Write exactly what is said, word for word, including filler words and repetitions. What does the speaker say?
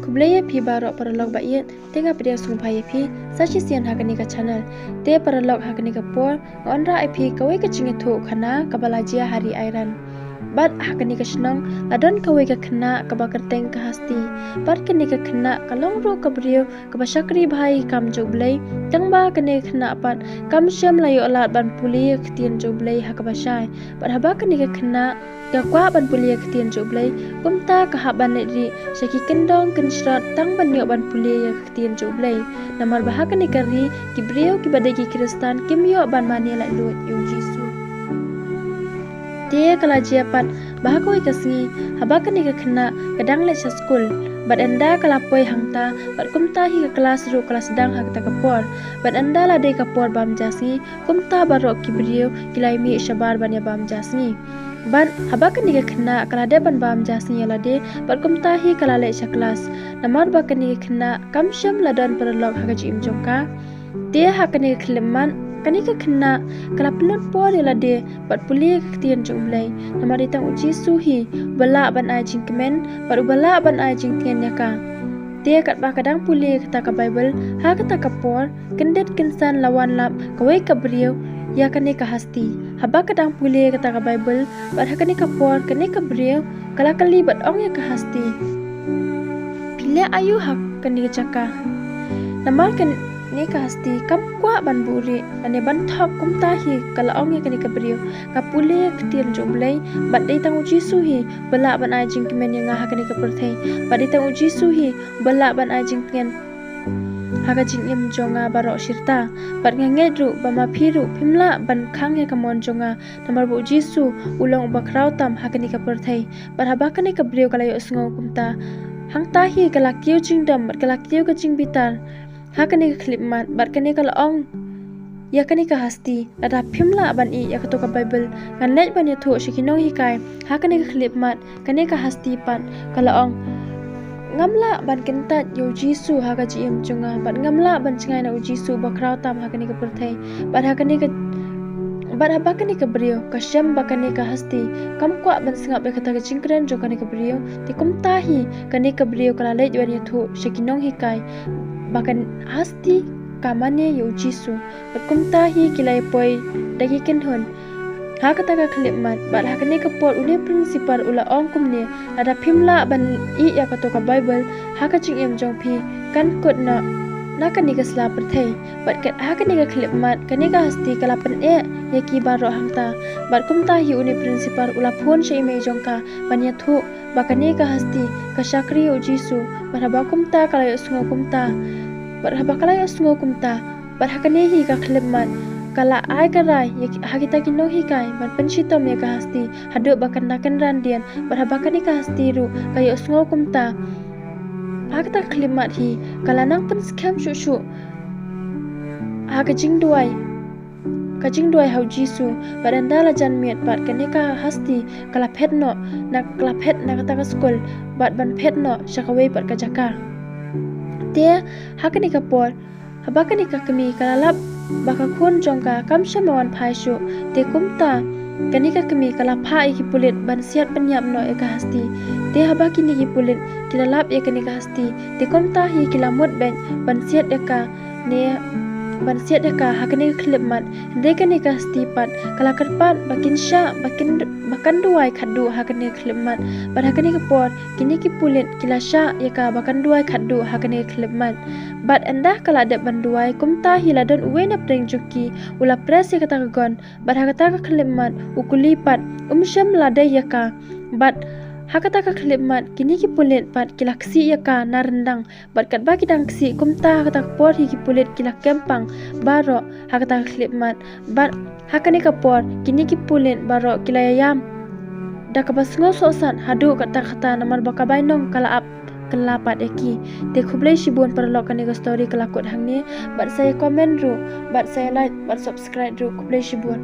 Khublei ïa phi baroh paralok ba ïeit, te nga pdiang sngewbha ïa phi sa shisien ha kane ka channel. Te paralok, ha kane ka por nga wanrah ïa phi kawei ka jingïathuhkhana kaba la jia ha ri Iran. Bad ha kane ka shnong la don kawei ka khynnah kaba kyrteng ka Hasti. Bad kane ka khynnah ka long ruh ka briew kaba shakri bha ïa ka kam jong U Blei. Tang ba kane ka khynnah pat kam shym la ïoh lad ban pule ïa ka ktien jong U Blei ha kaba shai. Bad haba kane ka khynnah ka kwah ban pule ïa ka ktien jong U Blei, kumta ka hap ban leit rieh sha ki kyndong kynshrot tang ban ïoh ban pule ïa ka ktien jong U Blei. Namar ba ha kane ka ri ki briew kiba dei ki Khristan kim ïoh ban mane laitluid ïa U Jisu. Te ka la jia pat ba ha kawei ka sngi, haba kane ka khynnah ka dang leit sha skul, bad ynda ka la poi hangta, bad kumta hi ka klas ruh ka la sdang ha kata ka por. Bad ynda la dei ka por bam ja sngi, kumta baroh ki briew ki la ïa mih shabar ban ïa bam ja sngi. Bad haba kane ka khynnah ka la dep ban bam ja sngi ïa lade, bad kumta hi ka la leit sha klas. Namar ba kane ka khynnah kam shym la don paralok ha ka jingim jong ka. Te ha kane ka khyllipmat, kane ka khynnah ka la pynlut por ïa lade bad pule ïa ka ktien jong U Blei. Namar dei tang U Jisu hi uba lah ban ai jingkmen bad uba lah ban ai jingtngen ïa ka. Te katba ka dang pule ïa kata ka Baibl, ha kata ka por kyndit kynsan la wan lap kawei ka briew ïa kane ka Hasti. Haba ka dang pule ïa kata ka Baibl, bad ha kane ka por kane ka briew ka la kylli bad ong ïa ka Hasti, "Phi leh aïu ha kane ka jaka?" Namar kane ka Hasti kam kwah ban buhrieh lane ban thok, kumta hi ka la ong ïa kane ka briew, "Nga pule ïa ka ktien jong U Blei, bad dei tang U Jisu hi uba lah ban ai jingkmen ïa nga ha kane ka pyrthei, bad dei tang U Jisu hi uba lah ban ai jingtngen ha ka jingim jong nga baroh shirta. Bad nga ngeit ruh ba ma phi ruh phim lah ban khang ïa ka mon jong nga, namar ba U Jisu u long uba khraw tam ha kane ka pyrthei." Bad haba kane ka briew ka la ïohsngew kumta, hangta hi ka la kiew jingdom bad ka la kiew ka jingbitar ha kane ka khyllipmat, bad kane ka la ong ïa kane ka Hasti, "Lada phim lah ban ïeh ïa kato ka Baibl, ngan leit ban ïathuh sha ki nonghikai." Ha kane ka khyllipmat kane ka Hasti pat ka la ong, "Ngam lah ban kyntait ïa U Jisu ha ka jingim jong nga, bad ngam lah ban jngai na U Jisu uba khraw tam ha kane ka pyrthei." Bad ha kane ka, bad haba kane ka briew ka shem ba kane ka Hasti kam kwah ban sngap ïa kata ka jingkren jong kane ka briew, te kumta hi kane ka briew ka la leit ban ïathuh sha ki nonghikai ba ka Hasti ka mane ïa U Jisu. Bad kumta hi ki la ïa poi da ki kynhun ha kata ka khyllipmat. Bad ha kane ka por une u principal u la ong kumne, "Lada phim lah ban ïeh ïa kato ka Baibl ha ka jingim jong phi, kan kut noh na kane ka sla pyrthei." Bad ka, ha kane ka khyllipmat kane ka Hasti ka la pyneh ïa ki baroh hangta. Bad kumta hi une u principal u la phone sha i mei jong ka ban ïathuh ba kane ka Hasti ka shakri ïa U Jisu. Bad haba kumta ka la ïohsngew kumta, bad haba ka la ïohsngew kumta, bad ha kane hi ka khyllipmat ka la ai ka rai ïa ki, ha kita ki nonghikai ban pynshitom ïa ka Hasti haduh ba kan da kynran dien. Bad haba kane ka Hasti ruh ka ïohsngew kumta, ha kata ka khyllipmat hi ka la nang pynskhem shuh shuh ha ka jingduwai, ka jingduwai ha U Jisu. Bad ynda la jan miet pat kane ka Hasti ka la phet noh na, ka la phet na kata ka skul bad ban phet noh sha kawei pat ka jaka. Te ha kane ka por, haba kane ka kmie ka la lap ba ka khun jong ka kam shym la wan phai shuh, te kumta kane ka kmie ka la phah ïa ki pulit ban siat pynïap noh ïa ka Hasti. Te haba kine ki pulit ki la lap ïa kane ka Hasti, te kumta hi ki la mut beit ban siat ïa ka, ne ban siat ïa ka ha kane ka khyllipmat. Hynrei kane ka Hasti pat ka la kyrpad ba kin shah, ba kin, ba kan duwai khatduh ha kane ka khyllipmat. Bad ha kane ka por kine ki pulit ki la shah ïa ka ba kan duwai khatduh ha kane ka khyllipmat. Bad ynda ka la dep ban duwai, kumta hi la don uwei na pdeng jong ki u la press ïa kata ka gun. Bad ha kata ka khyllipmat u kuli pat, um shym la dei ïa ka. Bad ha kata ka khyllipmat kine ki pulit pat ki la ksih ïa ka na ryndang. Bad katba ki dang ksih kumta, ha kata ka por hi ki pulit ki la kem pang baroh ha kata ka khyllipmat. Bad ha kane ka por kine ki pulit baroh ki la ïam da kaba sngewsohsat haduh katta katta, namar ba ka bainong ka la ap kylla pat ïa ki. Te khublei shibun paralok, kane ka story ka la kut hangne. Bad sa ïa comment ruh, bad sa ïa like bad subscribe ruh. Khublei shibun.